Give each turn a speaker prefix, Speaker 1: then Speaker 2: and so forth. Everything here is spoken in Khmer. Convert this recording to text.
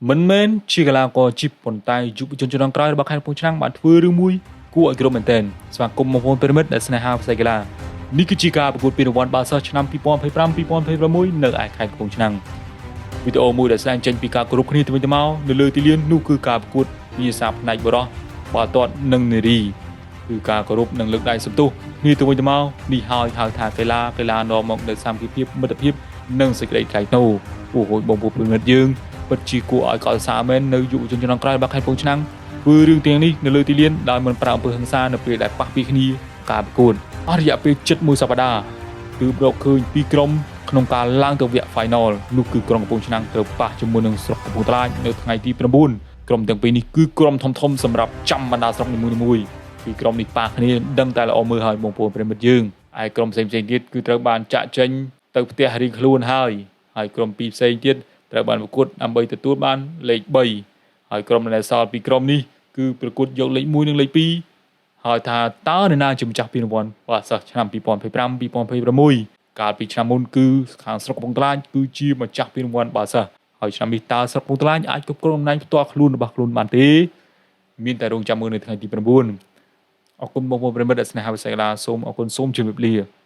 Speaker 1: មិនមែនជាកីឡាករជីពប៉ុន្តែយុវជនជំនាន់ក្រោយរបស់ខេត្តកំពង់ឆ្នាំងបានធ្វើរឿងមួយគួរឲ្យគោរពមែនទែនស្វាគមន៍បងប្អូនប្រិមិត្តដែលស្នេហាវិស័យកីឡានេះគឺជាការប្រកួតពានរង្វាន់បាល់សិស្សឆ្នាំ2025 2026នៅឯខេត្តកំពង់ឆ្នាំងវីដេអូមួយដែលស្ដែងចេញពីការគោរពគ្នាទៅវិញទៅមកនៅលើទីលាននោះគឺការប្រកួតវិញ្ញាសាផ្នែកបុរសបាល់ទាត់និងនារីគឺការគោរពនិងលើកដៃសន្ទុះគ្នាទៅវិញទៅមកនេះហើយហៅថាកីឡាកីឡានាំមកនូវសាមគ្គីភាពមិត្តភាពនិងសេចក្តីថ្លៃថ្នូរអូហូយបងប្អូនប្រិមិត្តយើង ពិតជាគួរឲ្យកោតសរសើរមែននៅយុវជនជំនាន់ក្រោយរបស់ខេត្តកំពង់ឆ្នាំងធ្វើរឿងទាំងនេះនៅលើទីលានដោយមិនប្រើអំពើហិង្សានៅពេលដែលប៉ះពីគ្នាការប្រកួតអស់រយៈពេលជិតមួយសប្តាហ៍ទើបរកឃើញពីរក្រុមក្នុងការឡើងទៅវគ្គ Final នោះគឺក្រុមកំពង់ឆ្នាំងត្រូវប៉ះជាមួយនឹងស្រុកកំពង់ត្រាចនៅថ្ងៃទី9ក្រុមទាំងពីរនេះគឺក្រុមធំៗសម្រាប់ចាំបណ្ដាស្រុកនីមួយៗពីក្រុមនេះប៉ះគ្នាដឹងតែល្អមើលហើយបងប្អូនប្រិមិត្តយើងឯក្រុមផ្សេងៗទៀតគឺត្រូវបានចាក់ចេញទៅផ្ទះរៀងខ្លួនហើយហើយក្រុមពីរផ្សេងទៀត ត្រូវបានប្រកួតដើម្បីទទួលបានលេខ3ហើយក្រុមដែលសល់ពីក្រុមនេះគឺប្រកួតយកលេខ1និងលេខ2ហើយថាតើនរណាជាម្ចាស់ពានរង្វាន់បាល់សិស្សឆ្នាំ2025 2026កាលពីឆ្នាំមុនគឺខាងស្រុកកំពង់ត្លាចគឺជាម្ចាស់ពានរង្វាន់បាល់សិស្សហើយឆ្នាំនេះតើស្រុកកំពង់ត្លាចអាចគ្រប់គ្រងតំណែងផ្ទាល់ខ្លួនរបស់ខ្លួនបានទេមានតែរងចាំមើលនៅថ្ងៃទី9អរគុណបងប្អូនប្រិមិត្តដែលស្នេហាវិស័យកីឡាសូមអរគុណសូមជម្រាបលា។